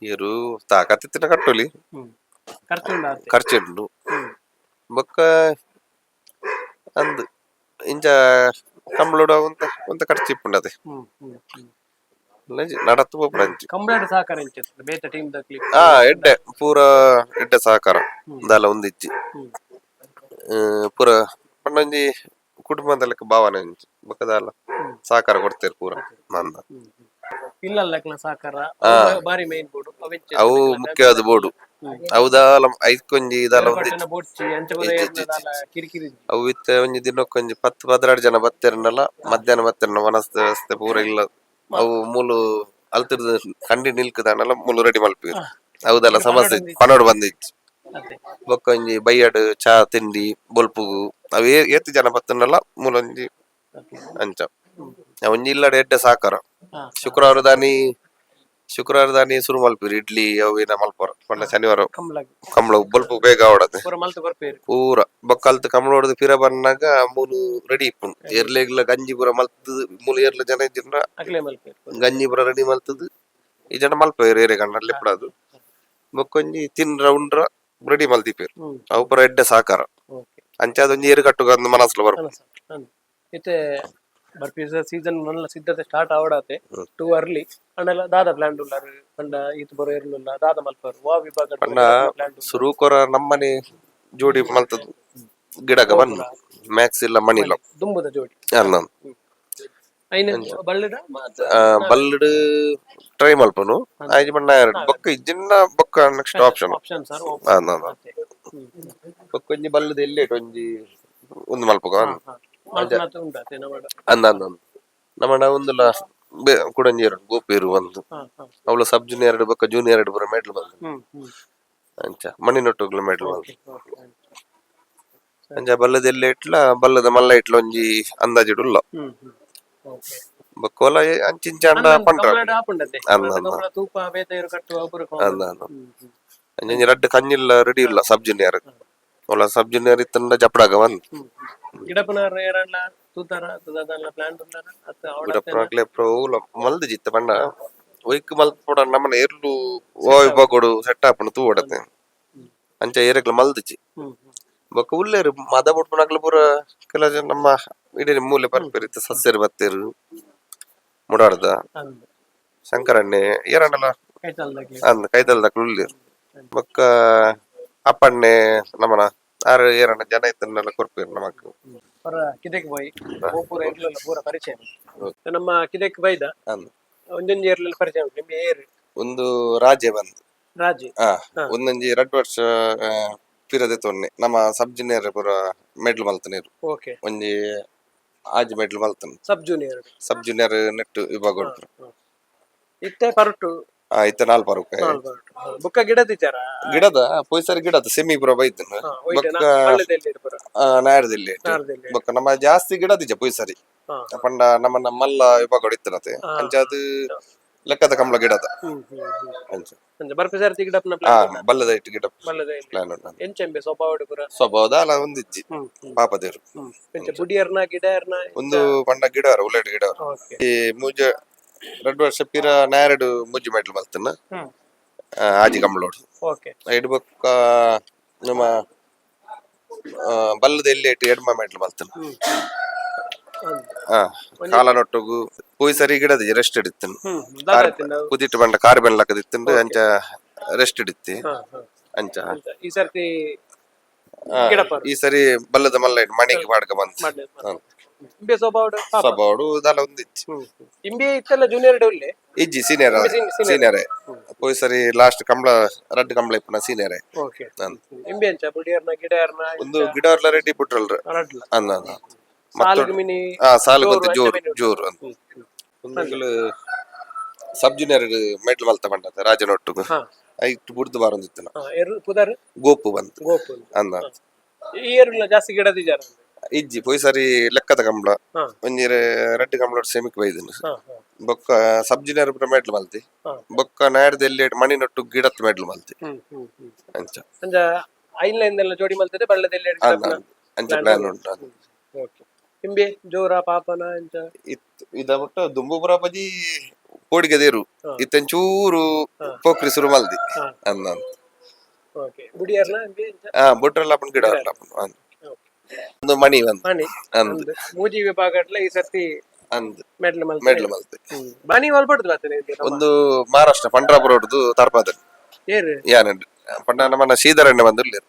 ಏರು ತಾಕತ್ತಿನ ಕಟ್ಟೊಲಿ. ಖರ್ಚು ಉಂಡು ಆತೆ. ಖರ್ಚು ಉಂಡು. ಬೊಕ್ಕ ಅಂದ್ ಇಂಚ ಕಂಬ್ಳೋಡ ಒಂತ ಒಂತ ಖರ್ಚು ಇಪ್ಪುಂಡತೆ. ಹ್ಮ್ ಹ್ಮ್ ಹ್ಮ್ ನಡತ್ ಪೋಪುಂಡು ಅಂಚಿ. ಕಂಬ್ಳಡ್ ಸಹಕಾರ ಎಂಚ ಇತ್ತದ ಬೇತೆ ಟೀಮ್ ದಕ್ಲಿ? ಆ, ಎಡ್ಡೆ, ಪೂರ ಎಡ್ಡೆ ಸಹಕಾರ ದಾಲ ಒಂದಿಜ್ಜಿ. ಪೂರ ಪಂಡ ಒಂಜಿ ಕುಟುಂಬದ ಲೆಕ್ಕ ಭಾವನೆ ಒಂಜಿ, ಬೊಕ್ಕ ದಾಲ ಸಹಕಾರ ಕೊಡ್ತೇವೆ ಪೂರ ನಂದ. ಇಲ್ಲಲ್ಲಕ್ಲ ಸಹಕಾರ ಬಾರಿ ಮೈನ್ ಬೋರ್ಡ್ ಅವೆಂಚ? ಅವು ಮುಖ್ಯವಾದ ಬೋರ್ಡು ಅವು ದಾಲ ಐಕೊಂಜಿ ದಾಲ ಒಂದಿಜ್ಜಿ. ಬೋಡ್ಚಿ ಅಂಚ ಪೂರ. ಇಜ್ಜಿ, ಏರ್ನ ಇಜ್ಜಿ, ದಾಲ ಕಿರಿಕಿರಿ ಇಜ್ಜಿ. ಅವು ಇತ್ತೆ ಒಂಜಿ ದಿನಕ್ಕೊಂಜಿ 10 12 ಜನ ಬತ್ತೆರ್ನಲ ಮಧ್ಯಾಹ್ನ ಬತ್ತೆರ್ನ ವನಸ್ದ ವ್ಯವಸ್ಥೆ ಪೂರ ಇಲ್ಲ. ಅವು ಮೂಲು ಅಲ್ತಿರ್ದು ಕಂಡಿ ನಿಲ್ಕದಾನಲ ಮೂಲು ರೆಡಿ ಮಲ್ಪುವೆರ್. ಅವುದೆಲ್ಲ ಸಮಸ್ಯೆ ಪನೋಡು ಬಂದಿಜ್ಜಿ. ಅದೇ. ಬೊಕ್ಕ ಒಂಜಿ ಬಯ್ಯಡ್ ಚಾ ತಿಂಡಿ ಬೊಲ್ಪುಗು ಅವು ಏತ್ ಜನ ಬತ್ತನಲ್ಲ ಮೂಲೊಂಜಿ ಅಂಚ ಒಂಜಿ ಇಲ್ಲಡೆ ಎಡ್ಡೆ ಸಾಕಾರ. ಶುಕ್ರವಾರ ದಾನಿ ಶುಕ್ರವಾರ ದಾನಿ ಸುರು ಮಲ್ಪುವೆರ್, ಇಡ್ಲಿ ಅವು ಏನ ಮಲ್ಪುವರ ಪಂಡ ಶನಿವಾರ. ಕಂಬ್ಳಗ್. ಕಂಬಳ ಬೊಲ್ಪು ಬೇಗ ಆವಡತೆ. ಪೂರ ಮಲ್ತ್ ಕೊರ್ಪೇರು. ಪೂರ ಬೊಕ್ಕ ಅಲ್ತ್ ಕಂಬಳ ಹೊಡೆದು ಪಿರ ಬನ್ನಾಗ ಮೂಲು ರೆಡಿ ಇಪ್ಪುಂಡು. ಎರ್ಲೆಗ್ಲ ಗಂಜಿ ಪೂರ ಮಲ್ತದು ಮೂಲು ಏರ್ಲ ಜನ ಇಜ್ಜಿಂಡ ಅಕ್ಲೆ ಮಲ್ಪೇರು. ಗಂಜಿ ಪೂರ ರೆಡಿ ಮಲ್ತದು ಈ ಜನ ಮಲ್ಪೇರು ಏರೆ ಕಂಡ ಲೆಪ್ಪಡದು ಬೊಕ್ಕೊಂಜಿ ತಿನ್ರ ಉಂಡ್ರ ರೆಡಿ ಮಲ್ತಿಪೇರು. ಅವು ಪೂರ ಎಡ್ಡೆ ಸಹಕಾರ. ಓಕೆ. ಅಂಚಾದ ಒಂಜಿ ಏರು ಕಟ್ಟುಗ ಅಂದ್ ಮನಸ್ಲ ಬರ್ಪು. ಅಲ್ಲ ಸರ್, ಇತ್ತೆ ಬರ್ಪಿ ಸೀಸನ್ ಮಲ್ಲ ಸಿದ್ಧತೆ ಸ್ಟಾರ್ಟ್ ಆವಡಾತೆ, ಟೂ ಅರ್ಲಿ ಅಂಡಲ ದಾದ ಪ್ಲಾನ್ ಉಲ್ಲಾರು ಪಂಡ ಈತ್ ಬರೋ ಇರ್ಲಿಲ್ಲ ದಾದ ಮಲ್ಪರು ವಾ ವಿಭಾಗ? ಪಂಡ ಸುರು ಕೊರ ನಮ್ಮನೆ ಜೋಡಿ ಮಲ್ತದ್ದು ಗಿಡಗ ಬನ್ನ ಮ್ಯಾಕ್ಸ್ ಇಲ್ಲ ಮಣಿಲ್ಲ. ದುಂಬುದ ಜೋಡಿ. ಅಲ್ಲ. ಐನ ಬಳ್ಳಿಡ ಮಾತ. ಬಲ್ಲಡ್ ಟ್ರೈ ಮಲ್ಪನು ಆಯ್ತು ಬಣ್ಣ ಎರಡು ಬೊಕ್ಕ ಇಜ್ಜಿನ್ನ ಬೊಕ್ಕ next option. Option sir. ಬೊಕ್ಕ ಒಂಜಿ ಬಲ್ಲದ ಎಲ್ಲೇಟ್ ಒಂಜಿ ಒಂದು ಮಲ್ಪಗ. ಉಂಡಾತೆ ನಮ್ಮಡ. ಅಂದ ಅಂದ ಅಂದ ನಮ್ಮಣ್ಣ ಒಂದುಲ ಕುಡಂಜಿ ಎರಡು ಗೋಪೇರು ಒಂದು. ಹಾ ಹಾ ಅವಳ ಸಬ್ ಜೂನಿಯರ್ ಬೊಕ್ಕ ಜೂನಿಯರ್ ಪೂರ ಮೆಡಲ್ ಬಂದು. ಹ್ಮ್ ಹ್ಮ್ ಅಂಚ ಮಣ್ಣಿನೊಟ್ಟುಗ್ಲ ಮೆಡಲ್ ಬಂದು. ಓಕೆ ಓಕೆ ಅಂಚ ಬಲ್ಲದ ಎಲ್ಲೆ ಇಟ್ಲ ಬಲ್ಲದ ಮಲ್ಲ ಇಟ್ಲ ಒಂಜಿ ಅಂದಾಜಿಡುಲ್ಲ. ಹ್ಮ್ ಹ್ಮ್ ಓಕೆ. ಬೊಕ್ಕ ಒಲ ಅಂಚಿಂಚ ಅಂಡ ಪಂಡ್ರ. ಕಂಪ್ಲೇಂಟ್ ಆಪುಂಡತೆ. ಅಂದ ಅಂದ. ಕಂಪ್ಲ ತೂಪ ಬೇತೆ ಇರು ಕಟ್ಟುವ ಒಬ್ಬರು. ಅಂದ ಅಂದ. ಅಂಚ ರಡ್ಡ್ ಕഞ്ഞിಲ್ಲ ರೆಡಿ ಇಲ್ಲ ಸಬ್ ಜೂನಿಯರ್. ಒಲ ಸಬ್ ಜೂನಿಯರ್ ಇತ್ತಂಡ ಜಪಡಾಗ ಬಂದು. ಗಿಡಪನಾರ ಏರಣ್ಣ ತೂತಾರ ತೂದಾದಲ್ಲ ಪ್ಲಾನ್ ಉಲ್ಲಾರ ಅತ್ತ ಅವಡತ್ತೆ? ಗಿಡಪ್ಪನಾಗ್ಲೆ ಓಲ ಮಲ್ದು ಜಿತ್ತ ಪಂಡ ಒಯ್ಕ್ ಮಲ್ಪೊಡ ನಮ್ಮನ ಎರ್ಲು ಓ ವಿಭಾಗೋಡು ಸೆಟ್ ಆಪುಂಡು ತೂವಡತೆ. ಅಂಚ ಏರೆಗ್ಲ ಮಲ್ದಿಜಿ. ಹ್ಮ್ ಹ್ಮ್ ಬೊಕ್ಕ ಉಲ್ಲೇರು ಮದ ಬುಡ್ಪುನಕ್ಲು ಪೂರ ಕೆಲ ಜನ ನಮ್ಮ ಇಡೀ ಮೂಲೆ ಪರ್ಪೆರ್ ಇತ್ತ ಸಸ್ಯರು ಬತ್ತೇರು ಮುಡಾಡ್ದ. ಅಂದ್. ಶಂಕರಣ್ಣೆ ಏರಂಡಲ. ಕೈತಲ್ದಾಗ್ಲಿ. ಅಂದ್ ಕೈತಲ್ದಕ್ಲು ಉಲ್ಲೇರ್. ಬೊಕ್ಕ ಅಪ್ಪಣ್ಣೆ ನಮನ ಆರು ಏರಣ್ಣ ಜನ ಇತ್ತನ್ನೆಲ್ಲ ಕೊರ್ಪೇರು ನಮಕ್. ಪರ ಕಿದೆಕ್ ಬಾಯಿ ಪೂರ ಎರ್ಲೆಲ್ಲ ಪೂರ ಪರಿಚಯ ಉಂಟು. ನಮ್ಮ ಕಿದೆಕ್ ಬೈದ. ಅಂದ್. ಒಂಜೊಂಜಿ ಎರ್ಲೆಲ್ಲ ಪರಿಚಯ ಉಂಟು ನಿಮ್ಗೆ ಏರ್? ಒಂದು ರಾಜೆ ಬಂದ್. ರಾಜಿ. ಆ ಒಂದೊಂಜಿ ರಡ್ಡ್ ವರ್ಷ ಪಿರದೆ ತೊನ್ನೆ ನಮ್ಮ ಸಬ್ ಜೂನಿಯರ್ ಪೂರ ಮೆಡ್ಲ್ ಮಲ್ತನೇರು. ಒಂಜಿ ಆಜಿ ಮೆಡ್ಲ್ ಮಲ್ತನ. Sub junior. Sub junior net ವಿಭಾಗ ಉಂಟು. ಇತ್ತೆ ಪರಟು? ಆ, ಇತ್ತೆ ನಾಲ್ ಪರುಕ. ನಾಲ್ ಪರಟು. ಬುಕ್ಕ ಗಿಡದಿದ್ದಾರ? ಗಿಡದ ಪೊಯ್ಸರಿ ಗಿಡದ ಸೆಮಿ ಪೂರ ಬೈದನು. ಬೊಕ್ಕ ನಾಯರದಿಲ್ಲಿ. ನಾಡ್ದಲ್ಲಿ. ಬೊಕ್ಕ ನಮ್ಮ ಜಾಸ್ತಿ ಗಿಡದಿಜ ಪೊಯ್ಸರಿ. ಪಂಡ ನಮ್ಮ ನಮ್ಮಲ್ಲ ವಿಭಾಗ ಇತ್ತನತೆ, ಅಂಚ ಅದು ಲೆಕ್ಕದ ಕಂಬಳ ಗಿಡದ. ಹ್ಮ್ ಹ್ಮ್ ಹ್ಮ್ ಅಂಚ. ಅಂಚ ಬರ್ಪಿ ಸರ್ತಿ ಗಿಡಪ್ನ? ಆ, ಬಲ್ಲದ ಇಟ್ಟು ಗಿಡ. ಬಲ್ಲದ. ಪ್ಲಾನ್ ಉಂಟು. ಎಂಚೆಂಬೆ ಸ್ವಭಾವ ಪೂರ? ಸ್ವಭಾವದ ಅಲ್ಲ ಒಂದಿಜ್ಜಿ. ಹ್ಮ್ ಹ್ಮ್. ಪಾಪದೇರು. ಎಂಚ ಬುಡಿಯರ್ನ ಗಿಡಯರ್ನ? ಒಂದು ಪಂಡ ಗಿಡ ಉಳ್ಳೇಡು ಗಿಡ. ಈ ಮೂಜ ರಡ್ಡು ವರ್ಷ ಪಿರ ನಾಯರಡು ಮೂಜಿ ಮೆಟ್ಲು ಮಲ್ತನ. ಆಜಿ ಕಂಬಳೋಡು. ಐಡ್ ಬೊಕ್ಕ ನಮ್ಮ ಬಲ್ಲದ ಎಲ್ಲಿ ಇಟ್ಟು ಎಡ್ಮ ಮೆಟ್ಲು ಮಲ್ತನ. ಆ ಕಾಲನೊಟ್ಟುಗು ಪೋಯ್ ಸರಿ ಗಿಡದ ರೆಸ್ಟ್ ಹಿಡಿತನು. ಹ್ಮ್ ದಾದಾತಿನ. ಕುದಿಟ್ಟು ಬಂಡ ಕಾರ್ ಬೆನ್ಲಕ್ಕದಿತ್ತಂಡು, ಅಂಚ ರೆಸ್ಟ್ ಹಿಡಿತಿ. ಹಾ ಹಾ ಅಂಚ. ಅಂಚ ಈ ಸರ್ತಿ ಆ, ಈ ಸರಿ ಬಲ್ಲದ ಮಲ್ಲ ಇಟ್ಟು ಮಣಿಗೆ ಬಾಡ್ಕ ಬಂತು. ಮಾಡ್ಲಿ. ಇಂಬೆ ಸ್ವಭಾವ ಪಾಪ. ಸ್ವಭಾವಡು ದಾಲ ಒಂದಿಚ್ಚಿ. ಹ್ಮ್ ಹ್ಮ್. ಇಂಬೆ ಇತ್ತೆಲ್ಲ ಜೂನಿಯರ್ ಡೌಲ್ಲೆ? ಇಜ್ಜಿ, senior. Senior. Senior. ಪೋಯ್ ಸರಿ ಲಾಸ್ಟ್ ಕಂಬಳ ರಡ್ಡು ಕಂಬಳ ಇಪ್ಪನ ಸೀನಿಯರ್. ಓಕೆ, ಇಂಬೆ ಎಂಚ ಬುಡಿಯರ್ನ ಗಿಡಯರ್ನ? ಒಂದು ಗಿಡವರ್ಲ ರೆಡ್ಡಿ ಬಿಟ್ರಲ್ರ. ರಡ್ಲ. ಅಂದ ಅಂದ. ಸಾಲ್ಗ್ ಮಿನಿ. ಆ, ಸಾಲು ಗೊತ್ತು. ಜೋರು. ಜೋರು ಜೋರು ಅಂತ ಒಂದು ಸಬ್ ಜೂನಿಯರ್ ಮೆಡ್ಲ್ ಮಲ್ತ ಬಂಡತ ರಾಜನೊಟ್ಟುಗು. ಐಟ್ ಬುಡ್ದು ಬಾರೊಂದಿತ್ತನ. ಹಾ, ಎರು ಪುದರ್? ಗೋಪು ಬಂತು. ಗೋಪು. ಅಂದ. ಈ ಏರುಲ ಜಾಸ್ತಿ ಗಿಡದಿಜಾರ? ಇಜ್ಜಿ, ಪೋಯ್ ಸರಿ ಲೆಕ್ಕದ ಕಂಬಳ. ಒಂಜಿ ರಡ್ಡು ಕಂಬಳ ಸೆಮಿಕ್ ಬೈದಿನ. ಹಾ ಹಾ ಬೊಕ್ಕ ಸಬ್ ಜೂನಿಯರ್ ಪೂರ ಮೆಡ್ಲ್ ಮಲ್ತಿ. ಬೊಕ್ಕ ನಾಡ್ದ ಎಲ್ಲಿ ಮಣಿನೊಟ್ಟು ಗಿಡತ್ ಮೆಡ್ಲ್ ಮಲ್ತಿ. ಹ್ಮ್ ಹ್ಮ್ ಹ್ಮ್ ಅಂಚ. ಅಂಚ ಐನ್ ಲೈನ್ ಎಲ್ಲ ಜೋಡಿ ಮಲ್ತದೆ ಬಳ್ಳದಲ್ಲಿ? ಅಂದ ಅಂದ. ಅಂಚ ಪ್ಲಾನ್ ಉಂಟು ಅಂದ. ಓಕೆ, ಇಂಬೆ ಜೋರ ಪಾಪನ ಎಂಚ? ಇತ್ ಇದ ಮುಟ್ಟ ದುಂಬು ಪುರ ಬಜಿ ಕೋಡಿಗೆ ದೇರು. ಇತ್ತೆಂಚೂರು ಪೋಕ್ರಿ ಶುರು ಮಲ್ದಿ. ಅಂದ ಅಂದ. ಓಕೆ, ಬುಡಿಯರ್ನ ಇಂಬೆ ಎಂಚ? ಆ, ಬುಟ್ರಲ್ಲ ಅಪ್ಪನ ಗಿಡ ಅಲ್ಲ ಅಂದ. ಒಂದು ಮಣಿ ಬಂದು. ಮಣಿ. ಅಂದ್. ಅಂದ್ ಮೂಜಿ ವಿಭಾಗಟ್ಲ ಈ ಸರ್ತಿ ಅಂದ್. ಮೆಡ್ಲ್ ಮಲ್ತ. ಮೆಡ್ಲ್ ಮಲ್ತಿ. ಮಣಿ ಮಲ್ಪಡ್ದು ಬರ್ತದೆ. ಒಂದು ಮಹಾರಾಷ್ಟ್ರ ಪಂಡ್ರಾಪುರ ಹೊಡ್ದು ತರ್ಪಾದ. ಏರು? ಯಾನ ಪಂಡ ನಮ್ಮನ್ನ ಶ್ರೀಧರಣ್ಣ ಬಂದು ಉಲ್ಲೇರು.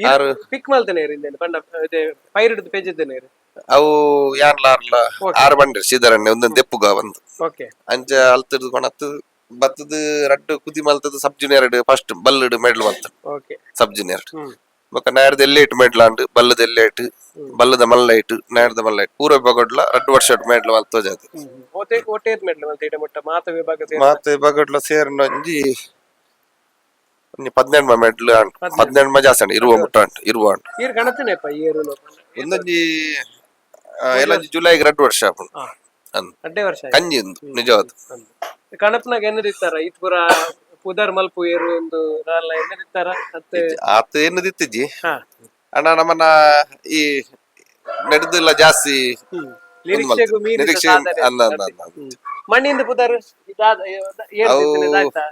ಆರು. ಪಿಕ್ ಮಲ್ತನೆ ಇಂದೇನು ಪಂಡ ಪೈರ್ ಹಿಡಿದು ಪೇಜಿದ್ದೇನೆ. ಅವು ಯಾನ್ಲ ಆರ್ಲ ಆರು ಬಂಡ್ರಿ ಶ್ರೀಧರಣ್ಣ ಒಂದೊಂದು ದೆಪ್ಪುಗ ಬಂದು. ಅಂಚ ಅಲ್ತಿರ್ದು ಕೊಣತ್ತು ಬತ್ತದ ರಡ್ಡು ಕುದಿ ಮಲ್ತದ ಸಬ್ ಜೂನಿಯರ್ ಫಸ್ಟ್ ಬಲ್ಲುಡು ಮೆಡ್ಲ್ ಮಲ್ತ. Sub junior. ಬೊಕ್ಕ ನಾಡ್ದ ಎಲ್ಲೇಟ್ ಮೆಡ್ಲ್ ಅಂಡ್ ಬಲ್ಲದ ಎಲ್ಲೇಟ್, ಬಲ್ಲದ ಮಲ್ಲ ಇಟ್ಟು ನಾಡ್ದ ಮಲ್ಲ ಇಟ್ಟು ಪೂರ್ವ ಬಗೊಡ್ಲ ರಡ್ಡು ವರ್ಷ ಮೆಡ್ಲ್ ಮಲ್ತೋ ಜಾತಿ. ಓಟೆ ಓಟೇದ್ ಮೆಡ್ಲ್ ಮಲ್ತ ಇಡ ಮುಟ್ಟ ಮಾತ ವಿಭಾಗ ಸೇರಿ? ಮಾತೆ ಬಗೊಡ್ಲ ಸೇರ್ನ ಒಂಜಿ ಒಂಜಿ 18 ಮೆಡ್ಲ್ ಅಂಡ್ 18 ಜಾಸ್ತಿ ಅಂಡ್ ಇರುವ ಮುಟ್ಟ ಅಂಟ್ ಇರುವ ಅಂಟ್. ಈರ್ ಗಣತನೆಪ್ಪ ಏರು? ಒಂದೊಂಜಿ ಎಲ್ಲೊಂಜಿ ಜುಲೈಗೆ ರಡ್ಡು ವರ್ಷ ಆಪುಂಡು ಅಂದ್. ಅಡ್ಡೆ ವರ್ಷ ಆಯ್ತು. ಕಂಜಿ ಉಂದು ನಿಜವಾದ. ಕಣಪ್ನಾಗ ಎನ್ನದಿತ್ತಾರ ಇತ್ ಪೂರ ಪುದರ್ ಮಲ್ಪು ಏರು ಒಂದು ದಾಲ ಎನ್ನದಿತ್ತಾರ ಅತ್ತೆ? ಆತ ಎನ್ನದಿತ್ತಿಜ್ಜಿ. ಅಣ್ಣ ನಮ್ಮನ್ನ ಈ ನಡೆದಿಲ್ಲ ಜಾಸ್ತಿ. ನಿರೀಕ್ಷೆಗೂ ಮೀರಿದ ನಿರೀಕ್ಷೆ ಸಾಧನೆ. ಅಂದ ಅಂದ ಅಂದ. ಮಣ್ಣಿಂದ ಪುದರ್ ಇದಾದ ಏರ್ ಇದಾಯ್ತಾ?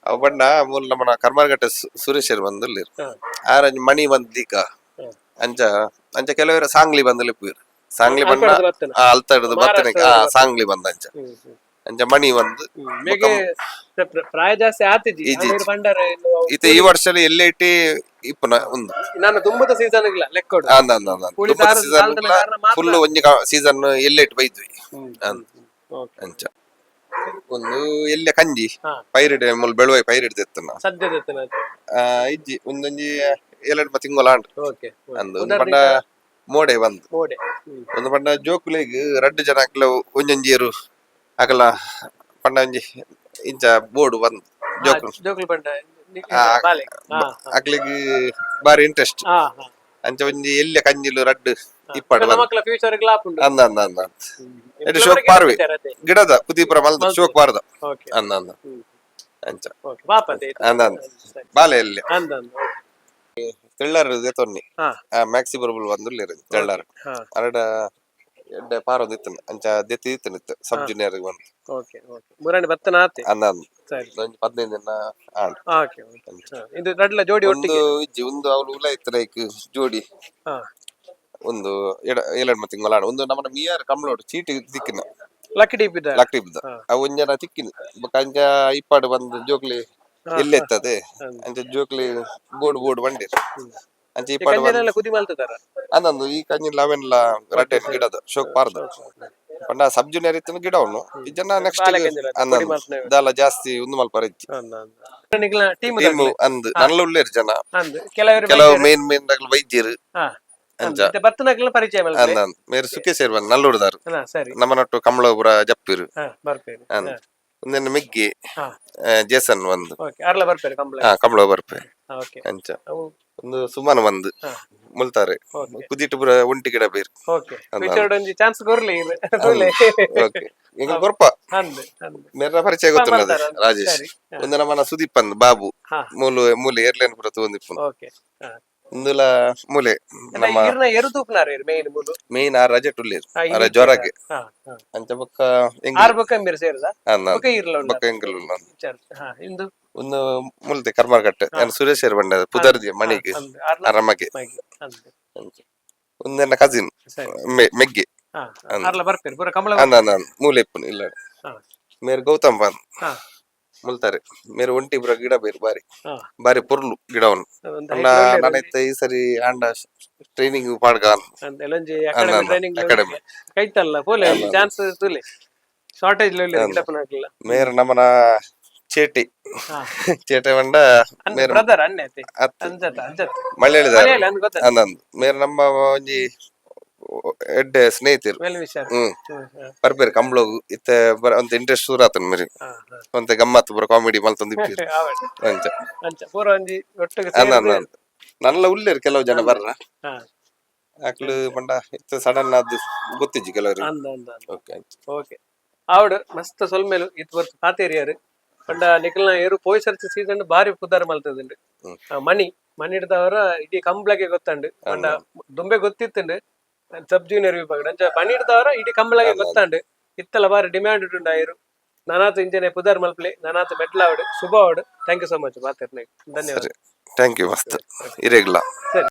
ಅವು ಬಣ್ಣ ಮೂಲ ನಮ್ಮನ ಕರ್ಮಾರ್ಘಟ್ಟ ಸುರೇಶರ್ ಬಂದು ಉಲ್ಲೇರು. ಆರಂಜಿ ಮಣಿ ಬಂದ್ ದೀಕ. ಅಂಚ ಅಂಚ ಕೆಲವರು ಸಾಂಗ್ಲಿ ಬಂದು ಲಿಪ್ಪುವೆರ್ ಸಾಂಗ್ಲಿ ಬಣ್ಣ. ಅಲ್ತಡ್ದು ಬತ್ತನ. ಆ, ಅಲ್ತಡ್ದು ಬತ್ತನೆ. ಆ, ಸಾಂಗ್ಲಿ ಬಂದ ಅಂಚ. ಹ್ಮ್ ಹ್ಮ್. ಅಂಚ ಮಣಿ ಬಂದು. ಮೇಗೆ ಪ್ರಾಯ ಜಾಸ್ತಿ ಆತಿಜಿ. ಇಜ್ಜಿ. ಆಮೇಲೆ ಬಂಡಾರ ಇನ್ನು ಅವು- ಇತ್ತೆ ಈ ವರ್ಷ ಎಲ್ಲೇ ಇಟ್ಟಿ ಇಪ್ಪುನ ಒಂದು. ನಾನು ತುಂಬದ ಸೀಸನ್ ಇಲ್ಲ ಲೆಕ್ಕೊಡು. ಅಂದ ಅಂದ ಅಂದ. ಹುಳಿ ಸಾರು ಸೀಸನ್ ಸಾಲ್ದನ ಕಾರಣ ಮಾತ್ರ. ಫುಲ್ ಒಂಜಿ ಸೀಸನ್ ಎಲ್ಲೇ ಇಟ್ಟು ಬೈದ್ವಿ ಅಂದ್. ಅಂಚ ಒಂದು ಎಲ್ಲೆ ಕಂಜಿ. ಪೈರಿಡೆ ಮುಲ್ ಬೆಳುವೈ ಪೈರ್ ಹಿಡ್ದಿತ್ತನ. ಸದ್ಯದ ಎತ್ತನ? ಆ, ಇಜ್ಜಿ, ಒಂದೊಂಜಿ ಏಳೆಂಟು ತಿಂಗಳ ಆಂಡ್. ಅಂದ್ ಒಂದು ಪಂಡ ಮೋಡೆ ಬಂದು. ಮೋಡೆ. ಒಂದು ಪಂಡ ಜೋಕುಲೆಗ್ ರಡ್ಡು ಜನ ಅಕ್ಲ ಒಂಜೊಂಜಿ ಏರು ಅಕಲ ಪಂಡ ಒಂಜಿ ಇಂಚ ಬೋರ್ಡ್ ಬಂದು ಜೋಕುಲು. ಜೋಕುಲು ಬಂಡ? ಆ, ಬಾಲೆ ಹಾ. ಅಕ್ಲೆಗ್ ಬಾರಿ ಇಂಟ್ರೆಸ್ಟ್. ಹಾ ಹಾ ಅಂಚ ಒಂಜಿ ಎಲ್ಲೆ ಕಂಜಿಲು ರಡ್ಡು ಇಪ್ಪಡು ಬಂದು. ಮಕ್ಕಳ ಫ್ಯೂಚರ್ ಗ್ಲಾಪ್ ಉಂಡು. ಅಂದ ಅಂದ ಅಂದ. ಎಡ್ ಶೋಕ್ ಪಾರ್ವೆ ಗಿಡದ ಕುದೀಪುರ ಮಲ್ದ ಶೋಕ್ ಪಾರ್ದ. ಅಂದ ಅಂದ ಅಂಚ. ಓಕೆ, ಪಾಪ ಅದೇ. ಅಂದ ಅಂದ ಬಾಲೆ ಎಲ್ಲಿ. ಅಂದ ಅಂದ. ತೆಳ್ಳಾರು ತೊನ್ನಿ. ಆ ಮ್ಯಾಕ್ಸಿ ಬರ್ಬಲ್ ಬಂದು ತೆಳ್ಳಾರು. ಅರಡ ಎಡ್ಡೆ ಪಾರೊಂದು ಇತ್ತು, ಅಂಚ ದೆತ್ತಿ ಇತ್ತು ಸಬ್ ಜೂನಿಯರ್ ಬಂದು. ಓಕೆ ಓಕೆ, ಮುರಾಣಿ ಬತ್ತನ ಆತೆ. ಅಂದ ಅಂದ. ಸರಿ. ಒಂಜಿ 15 ದಿನ ಆಂಡ್. ಓಕೆ, ಇದು ರಡ್ಲ ಜೋಡಿ? ಒಂದು ಒಟ್ಟಿಗೆ? ಇಜ್ಜಿ, ಒಂದು ಅವಳು ಉಲ ಇತ್ತು ಲೈಕ್ ಜೋಡಿ. ಒಂದು ಎಡ ಏಳೆಂಟು ತಿಂಗಳ ಒಂದು ನಮ್ಮನ್ನ ಮಿಯಾರ್ ಕಮ್ಲೋಡು ಚೀಟಿ ದಿಕ್ಕಿನ. ಲಕ್ಕಿ ಡೀಪ್ ಇದ್ದ. ಲಕ್ಟಿಬ್ದ ಅವು ಒಂಜನ ತಿಕ್ಕಿನಿ. ಬೊಕ ಅಂಚ ಇಪ್ಪಾಡು ಬಂದು ಜೋಕ್ಲಿ ಎಲ್ಲೆತ್ತದೆ, ಅಂಚ ಜೋಕ್ಲಿ ಬೋರ್ಡ್ ಬೋರ್ಡ್ ಬಂಡಿರ್ ಅಂಚ ಇಪ್ಪಾಡು ಬಂದು. ಕಂಜನೆಲ್ಲ ಕುದಿ ಮಲ್ತದಾರ? ಅಂದಂದು ಈ ಕಂಜಿನ್ಲ ಅವೆನ್ಲ ರಡ್ಡೆ ಗಿಡದ ಶೋಕ್ ಪಾರ್ದ ಪಂಡ ಸಬ್ ಜೂನಿಯರ್ ಇತ್ತಿನ ಗಿಡ ಉಂಡು ಈ ಜನ ನೆಕ್ಸ್ಟ್. ಬಾಲೆ ಕಂಜಿಲ, ಪೊಡಿ ಮಲ್ಪುನವೆ. ದಾಲ ಜಾಸ್ತಿ ಉಂದು ಮಲ್ಪರ ಇಜ್ಜಿ. ನಿಕ್ಲ ಟೀಮ್ ಟೀಮ್ ಅಂದ್ ನಲ್ಲ ಉಲ್ಲೇರ್ ಜನ. ಅಂದ್ ಕೆಲವರು. ಕೆಲವು ಮೇನ್ ಮೇನ್ ದಗ್ಲು ವೈದ್ಯರು. ಅಂಚ. ಬತ್ತನಕ್ಲೆನ ಪರಿಚಯ ಮಲ್ಪಲೆ. ಅಂದ್ ಅಂದ್ ಮೇರ್ ಸುಖೇಶ್ ಬಂದ್ ನಲ್ಲೂರ್ದಾರು. ಸರಿ. ನಮ್ಮ ನಟ್ಟು ಕಮಲಪುರ ಜಪ್ಪಿರು. ಬರ್ಪೇರು. ಅಂದ್ ಒಂದೆನ್ನ ಮೆಗ್ಗಿ. ಜೇಸನ್ ಒಂದು. ಓಕೆ, ಅರ್ಲ ಬರ್ಪೇರು ಕಂಪ್ಲೇಂಟ್. ಕಮಲ ಬರ್ಪೆ. ಓಕೆ. ಅಂಚ. ಅವು ಒಂದು ಸುಮನ ಬಂದು ಮುಲ್ತಾರೆ. ಕುದಿಟ್ಟು ಪುರ ಒಂಟಿ ಗಿಡ ಬೇರು. ಓಕೆ, ಫ್ಯೂಚರ್ ಒಂಜಿ ಚಾನ್ಸ್ ಕೊರ್ಲಿ ಇರ್ ತೂಲೆ. ಓಕೆ, ಈಗ ಕೊರ್ಪ. ಅಂದ್ ಅಂದ್. ಮೇರ ಪರಿಚಯ ಗೊತ್ತುಂಡದು. ಮಾಡ್ತಾರ ಅಂದ್. ರಾಜೇಶ್. ಸರಿ. ಒಂದು ನಮ್ಮನ ಸುದೀಪ್ ಅಂದ್ ಬಾಬು. ಮೂಲು ಮೂಲೆ ಏರ್ಲೇನ್ ಪುರ ತೂಂದಿಪ್ಪುನು. ಓಕೆ. ಒಂದುಲ ಮೂಲೆ ನಮ್ಮ. ಇರ್ನ ಎರು ತೂಪ್ನಾರ ಇರ್ ಮೇನ್ ಮೂಲು? ಮೇನ್ ಆರ್ ರಜೆ ಟುಲ್ಲೇರ್. ಅರ ಇಲ್ಲಿ ಜ್ವರಗೆ. ಹಾ ಹಾ ಅಂಚ ಬೊಕ್ಕ. ಆರ್ ಬೊಕ್ಕ ಮೇರ್ ಸೇರ್ದ? ಅಂದ್. ಬೊಕ್ಕ ಇರ್ಲ ಉಂಡ? ಬೊಕ್ಕ ಎಂಕಲ್ ಉಲ್ಲ. ಇಂದು. ಒಂದು ಮುಲ್ತೆ ಕರ್ಮಾರ್ಕಟ್ಟೆ ಯಾನ್ ಸುರೇಶ್ ಬಂಡ ಪುದರ್ದಿ ಮಣಿಗೆ. ಅಂದ್ ಆರ್ಲ. ಅರಮಗೆ. ಮೈಗೆ ಅಂದ್. ಒಂದೆನ್ನ ಕಸಿನ್. ಸರಿ. ಮೆಗ್ಗಿ. ಆರ್ಲ ಬರ್ಪೇರು ಪೂರ ಕಮಲ. ಅಂದ ಅಂದ ಅಂದ್ ಮೂಲೆ ಇಪ್ಪುನು ಇಲ್ಲ. ಮೇರ್ ಗೌತಮ್ ಬಂದ್. ಮುಲ್ತಾರೆ ಮೇರ್ ಒಂಟಿ ಪುರ ಗಿಡ ಬೇರು ಬಾರಿ. ಬಾರಿ ಪೊರ್ಲು ಗಿಡವನ್ನು. ಒಂದು ಅಣ್ಣ ನಾನೈತ ಈ ಸರಿ ಆಂಡ ಟ್ರೈನಿಂಗ್ ಪಾಡ್ಗ. ಅಂದ್ ಎಲ್ಲೊಂಜಿ ಅಂದ್ ಅಕಾಡೆಮಿ ಅಂದ್ ಟ್ರೈನಿಂಗ್. ಅಕಾಡೆಮಿ. ಕೈತಲ್ಲ ಪೋಲೆ ಚಾನ್ಸ್ ತೂಲೆ, ಶಾರ್ಟೇಜ್ ಗಿಡಪ್ಪನ ಹಾಕ್ಲಿಲ್ಲ. ಮೇರ್ ನಮನ ಚೇಟಿ. ಚೇಟೆ ಬಂಡ ಮೇರ್. ಬ್ರದರ್ ಅಣ್ಣೆ ಅತ್ತೆ? ಅತ್ತು. ಅಂಜತ್ತ ಅಂಜತ್ತ. ಮಲಯಾಳಿದಾರ. ಮಲಯಾಳಿ ಅಂದ್ ಗೊತ್ತ. ಅಂದ್ ಅಂದ್ ಮೇರ್ ನಮ್ಮ ಒಂಜಿ ಎಡ್ಡೆ ಸ್ನೇಹಿತರು. Well wisher. ಬರ್ಬೇರು ಕಂಬ್ಳೋಗು ಇತ್ತೆ ಬರ ಒಂತೆ ಇಂಟ್ರೆಸ್ಟ್ ಶುರು ಆತನ್ ಮೇರಿ. ಒಂತೆ ಗಮ್ಮತ್ ಪೂರ ಕಾಮಿಡಿ ಮಲ್ತೊಂದು ಇಪ್ಪೀರ್. ಅಂಚ. ಅಂಚ ಪೂರ ಒಂಜಿ ಒಟ್ಟಿಗೆ ಅಂದ್ ಅಂದ್ ಸೇರ್ದ್. ಅಂದ್ ನಲ್ಲ ಉಲ್ಲೇರ್ ಕೆಲವು ಜನ ಬರ್ರ. ಅಕ್ಲು ಪಂಡ ಇತ್ತೆ ಸಡನ್ ಅದು ಗೊತ್ತಿಜ್ಜಿ ಕೆಲವರು. ಅಂದ್ ಅಂದ್ ಅಂದ್. ಓಕೆ. ಓಕೆ, ಆವಡ್ ಮಸ್ತ್ ಸೊಲ್ಮೆಲು ಇತ್ ವರ್ತ ಪಾತೇರಿಯಾರು. ಪಂಡ ನಿಕಲ್ನ ಏರು ಪೋಯ್ ಸರ್ಚ್ ಸೀಸನ್ ಬಾರಿ ಪುದಾರ್ ಮಲ್ತದುಂಡು. ಮಣಿ ಮಣಿಡ್ದವರ ಇಡೀ ಕಂಬ್ಳಗೆ ಗೊತ್ತಂಡು. ಪಂಡ ದುಂಬೆ ಗೊತ್ತಿತ್ತುಂಡು ಸಬ್ ಜೂನಿಯರ್ ವಿಭಾಗ. ಅಂಚ ಮಣಿಡ್ದವರ ಇಡೀ ಕಂಬ್ಳಗೆ ಗೊತ್ತಂಡು. ಇತ್ತಲ ಬಾರಿ ಡಿಮ್ಯಾಂಡ್ ಉಂಡು ಆಯರು. ನಾನಾತ್ ಇಂಚನೆ ಪುದಾರ್ ಮಲ್ಪಲೆ, ನಾನಾತ್ ಮೆಟ್ಲ್ ಆವಡ್, ಶುಭ ಆವಡ್. Thank you so much ಮಾತಾಡ್ನೆ, ಧನ್ಯವಾದ. ಸರಿ, thank you ಮಸ್ತ್ ಇರೆಗ್ಲಾ. ಸರಿ.